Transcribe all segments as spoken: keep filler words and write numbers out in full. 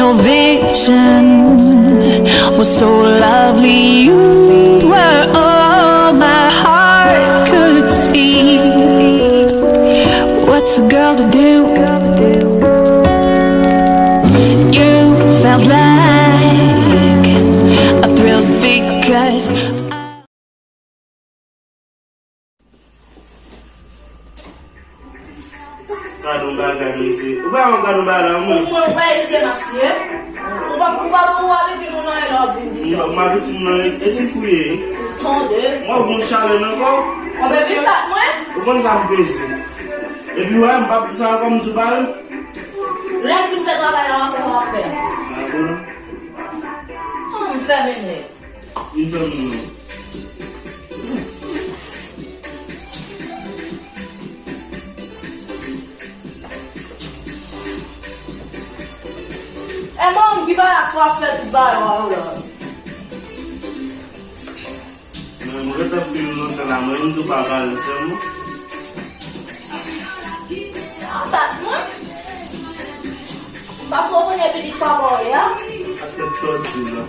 Your vision was so lovely, you were all my heart could see. What's a girl to do? You felt like a thrill because I Gad on bagay, mesye. Ou pa yon gad on bagay la, mwen. Ou mwen, ou pa esye, mesye. Ou pa, ou pa, ou pa abitye moun nan, lè w ap vin deja. Non, m abitye moun nan, e ti fouye. Tande. Mwen, bon chalè nan kò. Ou vin bat mwen? Ou konn sa m peze. Epi, wè, m pa plis ankò, m di w pa wè m. Lè m fin fè travay la, w a fè, w a fè. Dakò, non? An, m fèmen nèt. Li fè moun nan. E mwen ki pa la fwa fè tout bagay yo la. Men mwen gentan fin lontan la, mwen menm tou pa pale sèlman. An bat mwen. Paske w konnen pitit papa w ye a. Ak tèt tòti la.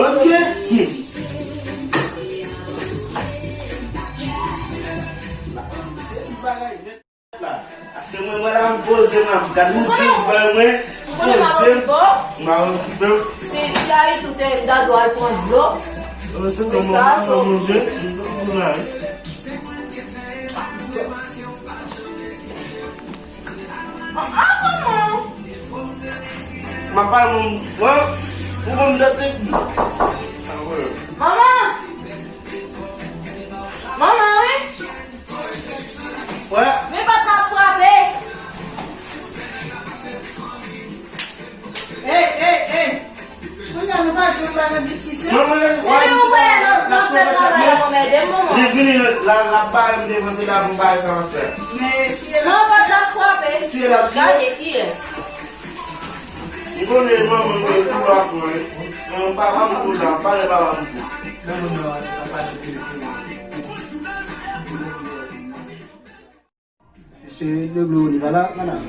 Ok. Achte mwen, mwen la, m poze m ap gad, m di m bay mwen, poze m, m a okipe m. Si, si Ayiti ou te, m ta dwe al pran dlo. Se kòman m pa fè manje, m pa fè manje. Ah, ah, kòman? M ap pale moun, mwen, ou konn date. Manman! Manman, wi! Wè. Men pòt la frape! Ey, ey, ey! Kounye a nou pa janm pa nan diskisyon. Non, non, non, non, non, non, non, fè travay la, anmède m, manman. Li vini la, la, la, bay m devan, se la pou bay sa m ap fè. Men si e la. Non, pa t ap frape. Si e la, si e. Gade kiyès. M konnen manman mwen tou ap mwen. Men papa m tou la, pale papa m tou. Mesye Deglo, li pa la, madanm?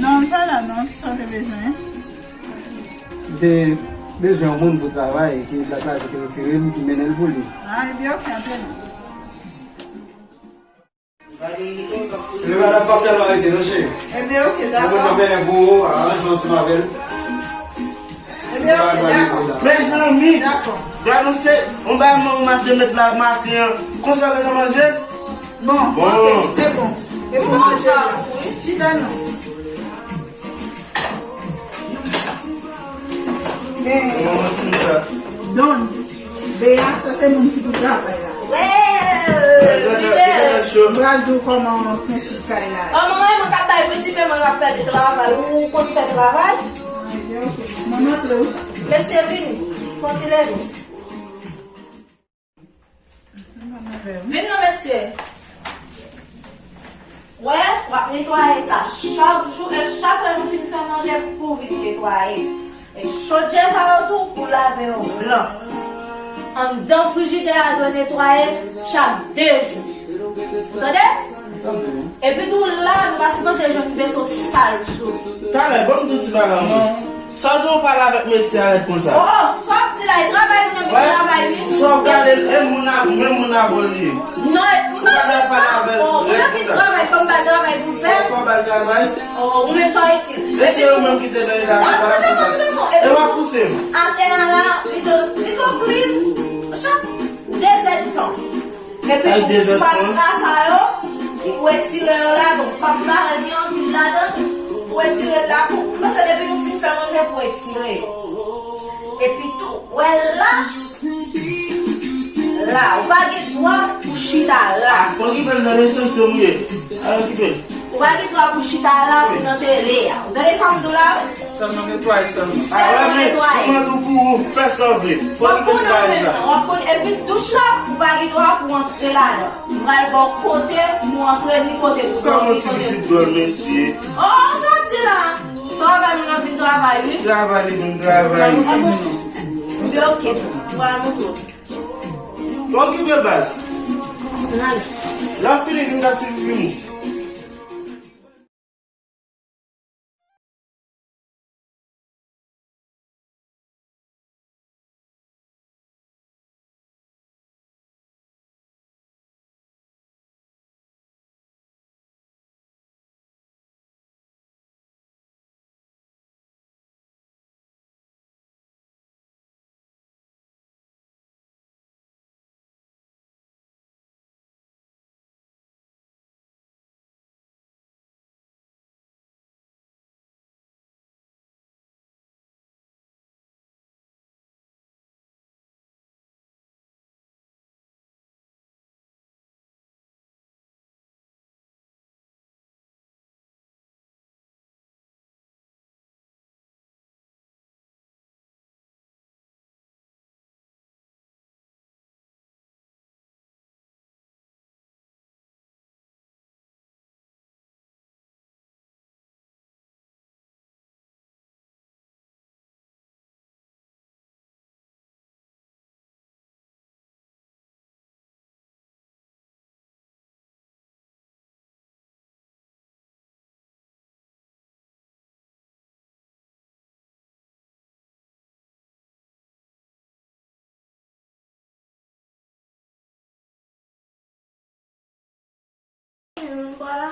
Non, li pa la, non. Kisa w te bezwen? M te bezwen yon moun pou travay, ke Black Life te refere m, ki mennen l pou li. Ah, ebyen, ok, antre non. Ebyen, madanm, p ap tèlman rete, non, cheri. Ebyen, ok, dakò. Mwen konn nan pèlen pou ou, aranjman ansanm avè l. Ebyen, ok, dakò. Mezanmi, gad nou se, on bagay mwen mache met la maten an, konsa w gentan manje? Bon, bon. Ok, se bon. E pou manje la. Chita non. Eh, Don, Bea, sa se moun ki pou travay la. Wè! Li gentan cho. M pral di w kòman prensip kay la ye. An, manman, e mwen k ap bay prensip, e mwen k ap fè de travay. Ou konn fè travay? Ah, ebyen, ok. Manman, antre wi. Mesye, vini. Fon ti leve. Vin non, mesye. Wè, w ap netwaye sa chak jou, e chak lè nou fin fè manje, pou vin netwaye. E chodyè sa yo tou, pou lave yo blan. Anndan frijidè a dwe netwaye chak de jou. Ou tande? Epi tou la, nou pa sipoze jwenn veso sal sou. Talè, ban m di w ti bagay ankò. Sa w di w pale avèk mesye a rèd konsa? Oh, oh, sa w ap di la, e travay moun nan vin travay, wi. Sa w gade, e moun a, men moun avè w li ye. Non, e, m pa di sa. Oh, moun nan vin travay, fò m ba l travay pou l fè. Fò w ba l travay. Oh, ou menm sa w itil. E se yo menm ki te nan eta sa, pa sou sa. E w ap pouse m. Atè a la, li do, li do klin, chak de zèdtan. Epi pou fatra sa yo, ou retire yo ladan. Kòm bagay gen anpil ladan, ou retire l la pou, m panse depi nou fin fè manje pou retire yo. Epi tou, wè la, la, ou pa gen dwa pou chita la. Mwen ki pral nan lesansi m ye. Al okipe l. Ou pa gen dwa pou chita la pou nan tele a. Ou tande sa m di w la? Sèlman netwaye sèlman. Sèlman netwaye. Mwen tou pou ou, fè sa w vle. W ap konnen menm nan, w ap konnen. Epi douch la, ou pa gen dwa pou antre ladan. M pral ba w kote pou antre, ni kote pou soti, ni kote pou. Kòman ti pitit dwòl, mesye? Oh, sa w di la? Travay, moun nan vin travay, wi. Travay, li vin travay. Ebyen, ok, m pral montre w. Okipe baz. Lè w fini, vin gad ti pitit.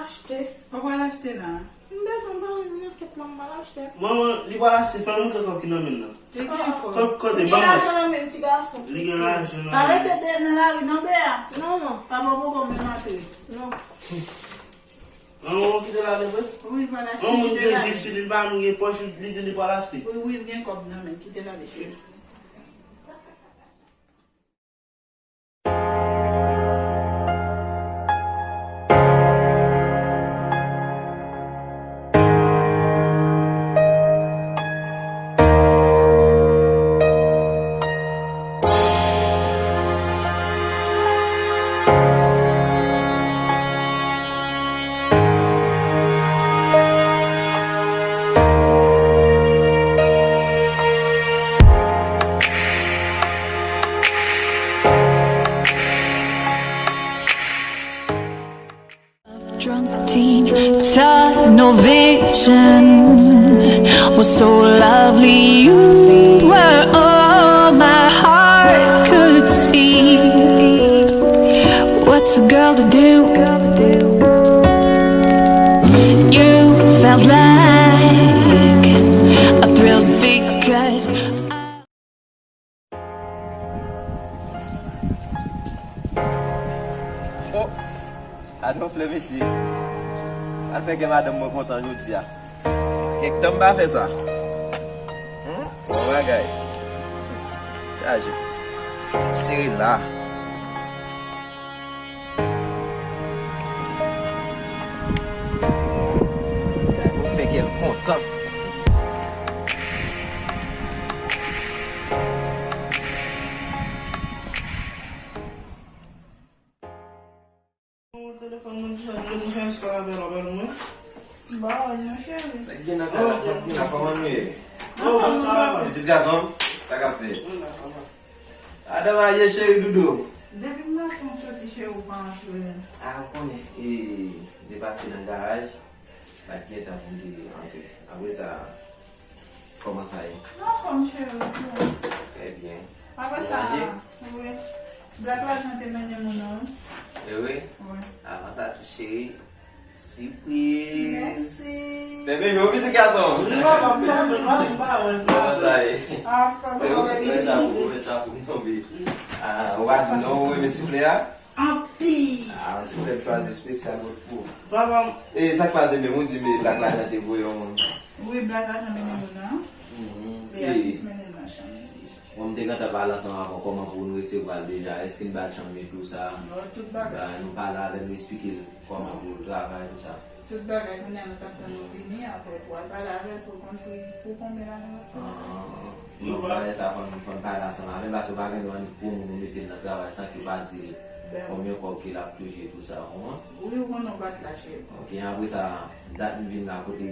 Achte. Ou pral achte la? M bezwen, m pa wè nan kèt la, m pral achte. Manman, li pral achte, fè l montre kòb ki nan men l nan. Li gen kòb. Kòb kote? Li gen lajan nan men m, ti gason. Li gen lajan nan men l. Pa rete de nan lari non, Bea. Non, non. Papa poko menm antre. Non. An, ou kite l ale vre? Wi, l pral achte. Yon moun gen jip sou li, li pa menm gen pòch, li di li pral achte. Wi, wi, l gen kòb nan men l, kite l ale, cheri. Drunk teen, tunnel vision was so lovely. You were all my heart could see. What's a girl to do? You felt like a thrill because I Oh, gade yon flè, mesye. Al fè kè madanm mwen kontan jodi a. Kèk tan m pa fè sa. Hmm? Bon bagay. Chaje. Sere la. Sa pou fè kè l kontan. Telefòn mwen ki chaje, mwen chaje, sa va bèl, bèl mwen. Ba wè non, cheri. Sa k gen nan kay la, sa k gen nan, kòman nou ye? Anfòm, sa va. Pitit gason m, sa k ap fèt? Mwen la, sa va. Adan marye, cheri doudou. Depi maten w soti, cheri, ou pa antre. A, ou konnen, e, m te pase nan garaj, pa t gen tan pou m te antre. Apre sa, kòman sa ye? Anfòm, cheri, wi. Trè byen. Apre sa, wi. Blak lajan te mennen moun nan, wi. E wi? Wi. Avan sa tou, cheri, sipriz. Mèsi. Fèmen je w, pitit gason. Wi, papa, m fèmen, m pa wè, m pa wè. Kòman sa ye? Anfòm, cheri. Mwen chapo, mwen chapo m tonbe. A, ou pa di m non, ou renmen ti flè a? Anpil. A, yon ti flè m chwazi espesyal pou ou. Papa m. E sa k pase menm, ou di men blak lajan te voye yon moun. Wi, blak lajan mennen moun nan. Mhm. Beatrice mennen l nan chanm li deja. Bon, m te gentan pale ansanm avè w kòman pou nou resevwa l deja. Èske n ba l chanm li tou sa? Non, tout bagay. Ba, nou pale avè l, nou eksplike l kòman pou l travay, tou sa. Tout bagay, kounye a nou t ap tann ou vini, apre pou al pale avè l pou l konn pou, pou konbyen lajan l ap pran. Ah, ah, ah. Non, bagay sa fò n, fò n pale ansanm avè l, paske w pa gen dwa annik pran moun ou mete l nan travay san ke w pa di l konbyen kòb ke l ap touche, tou sa, ou konprann? Wi, ou konn nou bat la, cheri. Ok, apre sa, dat m vin la, kote,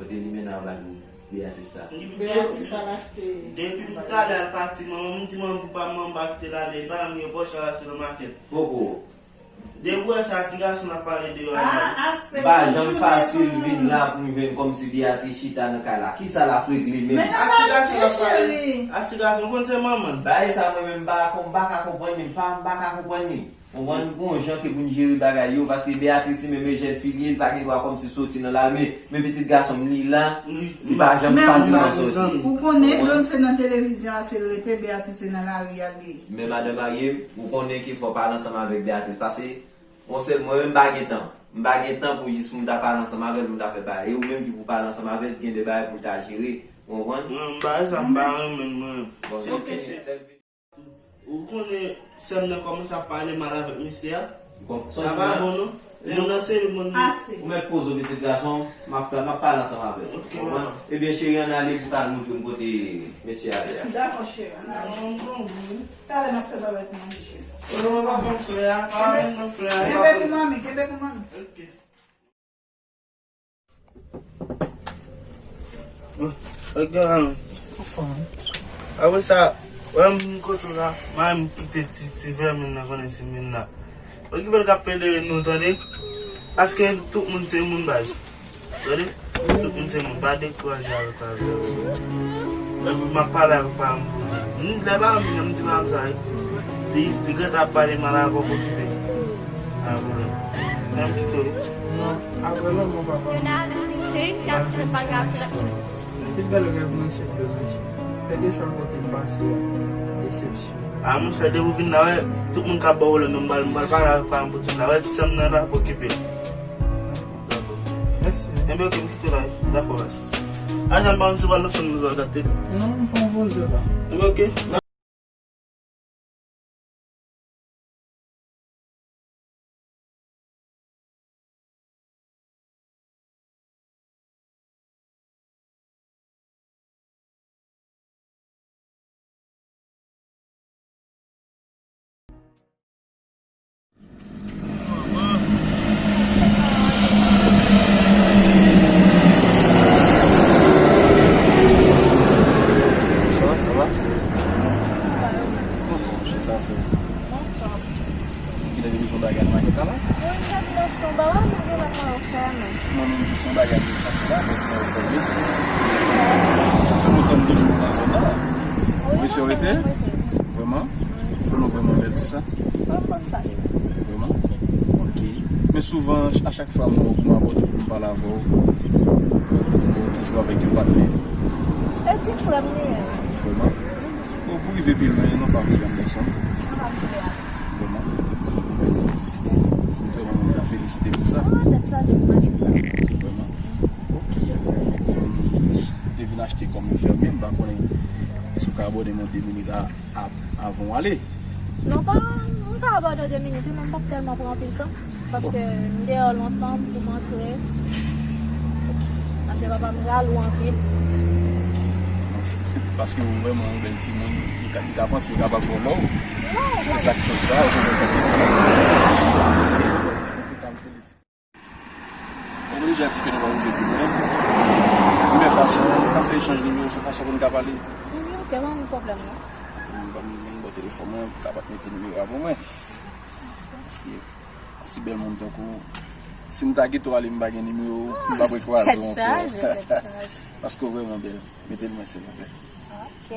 kote limena yo bay pou Beatrice sa? Beatrice al achte. Depi talè al pati, manman m di manman m pou pa, manman m pa kite l ale, pa m gen pòch al achte nan makèt. Poko. Depi w wè sa, ti gason ap pale deyò a la. M pa janm fasil vin la pou m jwenn kòmsi Beatrice chita nan kay la. Kisa l ap regle menm? A ti gason ap pale. A ti gason, ou konn se manman l. Bagay sa mwen menm m pa, m pa ka konprann li, m pa, m pa ka konprann li. Konprann, gon jan ke pou n jere bagay yo, paske Beatrice li menm e jèn fi li ye, li pa gen dwa kòmsi soti nan lari, men, men pitit gason m li la, li pa janm fasil nan soti. Ou konnen Don se nan televizyon a se l rete, Beatrice se nan lari a l ye. Men madan marye m, ou konnen ke fò w pale ansanm avèk Beatrice, paske yon sèl mwen menm m pa gen tan. M pa gen tan pou jis pou m ta pale ansanm avè l, pou m ta fè bagay. E ou menm ki pou pale ansanm avè l, gen de bagay pou l ta jere. Ou konprann? Mwen, bagay sa m pa renmen l, mwen. Bon, ok. Ou konnen sè m nan kòmanse ap pale mal avèk mesye a. Sa pa bon non. Moun nan se moun. Ou mèt poze w, pitit gason, m ap, m ap pale ansanm avè l. Ok, papa. Ebyen, cheri, ann ale pou w ka al montre m kote mesye a ye a. Dakò, cheri, ann ale. Talè n ap fè babèt manje, cheri. Kenbe pou manmi, kenbe pou manmi. Ok, apre sa, wè m vin kote w la, m kite ti, ti vèmin nan konnen se Minna. Okipe l k ap plede nou, tande? Paske tout moun se moun, baz. Tande? Tout moun se moun, pa dekouraje avèk la, frè. Epi m ap pale avèk paran m pou li. M, lè paran m vini, m di paran m sa, wi. Li, li gentan ap pale mal avè w, okipe. Pa gen pwoblèm. Men m kite w, wi. Apre lanmò papa m, se yon gade, se yon gade, se pa gade. Tout bèl rèv mwen se ble, mesye. Kèlkeswa kote m pase a, desepsyon. A, monchè, depi w vin la, wè, tout moun ka ba w lè, men m pral, m pral pale avèk paran m pou di m la, wè, ti sè m nan la, pou okipe l. Mèsi. Enben, oke, m kite w la, wi. Dakò, mèsi. A, jan m pa konn si w pral nan chanm nou, w al gade tele. Non, m fè yon poze la. Enben, oke. Bonswa, sa va? Anfòm, chè, sa fè. Kilè depi son bagay nan makèt la la? Mwen, m te vin achte yon bagay, men gen lòt nan yo fèmen. Mwen menm, di son bagay nan yo chache la, men yo fèmen. Sa fè lontan m toujou nan zòn nan la. Wi, mesye, sa fè rete? Vrèman? Koulè w vrèman bèl, tou sa? Mwen konn sa. Vrèman? Ok. Men souvan, a chak fwa mwen, mwen abòde pou m pale avè w, mwen toujou avèk yon patnè. E ti frè m li ye. Vrèman? Bon, pou rive pi lwen, non pa m se Anderson. Non pa m se Beatrice. Vrèman? Si m te wè mwen, mwen ta felisite pou sa. Ah, tèt chaje pou mwen, se sa. Vrèman? Ok. Ou te vin achte kòm yo fèmen, m pa konnen si w ka abòde mwen de minit a, a, avan w ale. Non, pa, m ka abòde w de minit, wi, men m p ap tèlman pran anpil tan. Paske m deyò lontan pou m antre. Paske papa m jalou anpil. Paske ou vrèman yon bèl timoun, li ka, li ka panse li kapab vòlò w. Non, se sa k fè sa, ou konprann sa k fè sa. Antouka, m felisite. Kòm deja di ke nou pa rive pi lwen, men fason, nou ka fè echanj nimewo, se fason pou nou ka pale. Wi, ok, pa gen pwoblèm, non. M ban m nimewo telefòn mwen, pou kapab mete nimewo a pou mwen. Paske si bèl moun tankou w, si m ta kite w ale, m pa gen nimewo w, m pa pral kwaze w ankò. Tèt chaje, tèt chaje. Paske w vrèman bèl. Mete l mwen, silvouplè. Ok.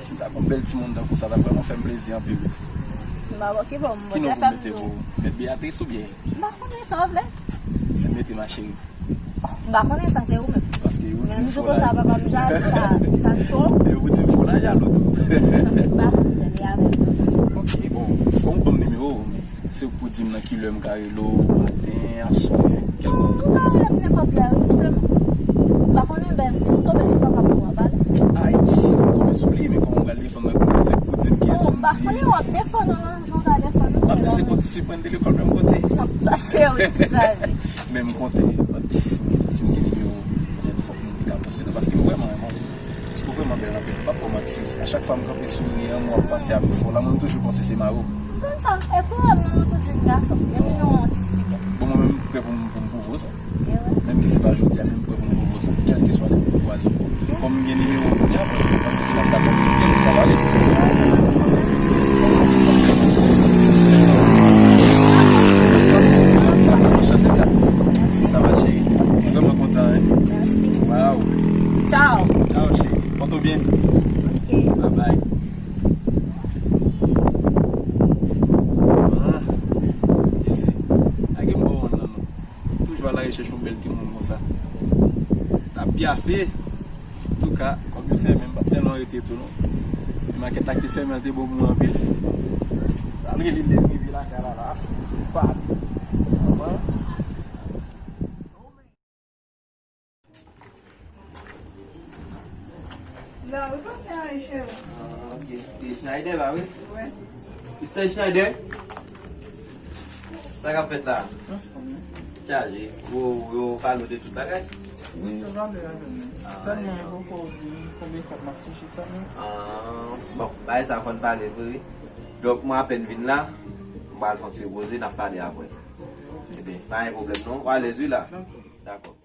Si m ta gon bèl timoun tankou sa, ta vrèman fè m plezi anpil. M pa wè ki bò m mete fè m tou. Ki non pou mete pou ou? Met Beatrice oubyen? M pa konnen sa w vle. Se mete ma chérie. M pa konnen sa, se ou menm. Paske ou di m fò la. Menm jou konsa, papa m jalou, ta, ta cho. E ou di m fò la, jalou tou. Paske m pa konn sèl, e avè m. Ok, bon, fò m ban m nimewo w, men se ou k pou di m nan ki lè m ka rele w, maten, aswè, kèlkonk. Non, ou ka rele m nenpòt lè, wi, senpleman. M pa konnen, ben, si m tonbe sou papa m, m ap pale. Ay, si m tonbe sou li, men kòman m pral defann mwen konsa, se pou di m kiyès pou m di. Bon, m pa konnen, w ap defann ou nan jan w ka defann ou. M ap di se kote si pran telefòn menm kote. Non, sa se ou ki sa ye. Men m konte, si m, si m gen nimewo, petèt fòk m te ka poste non, paske m vrèman renmen w. Paske w vrèman bèl anpil, m p ap ba w manti. A chak fwa m kanpe sou ri an, m wè w ap pase avèk fò la, mwen m toujou panse se mari w. M konn sa, e pwoblèm nan nou tout jèn gason, depi nou yon ti fi. Bon, mwen menm m prè pou m, pou m pwouve w sa. Menm ke se pa jodi a, men m prè pou m pwouve w sa, kèlkeswa lè pou m kwaze w. Kòm m gen nimewo w kounye a, bon, m panse ke n ap ka kominike, n ap ka pale. Sa va, cheri? M vrèman kontan, wi. Mèsi. Waw. Tchao. Tchao, cheri. Pòte w byen. Ok. Bye bye. Ah, ezi. Lage m ba w wonn nan non. Toujou a la rechèch yon bèl timoun konsa. N ap pyafe. Antouka, kòm yo fèmen, m p ap tèlman rete tou non. Men makèt la ki te fèmen an te bon pou mwen anpil. Pral rele l lè m rive lakay la la. Pale. Kòman? La, wi, patnè a, cheri. Ah, ok. E Schneider, ba wi? Wi. Mister Schneider? Sa k ap fèt la? Anfòm, wi. Chaje. Yo, yo pale w de tout bagay? Wi, yo pale avè m. Ah, sèlman, yo poko di m konbyen kòb m ap touche sa, non? Ah, bon, bagay sa fò n pale vre, wi. Donk, mwen apèn vin la, m pral fè yon ti repoze, n ap pale apre. Ebyen, pa gen pwoblèm, non. Ou alèz, wi, la? Dakò. Dakò.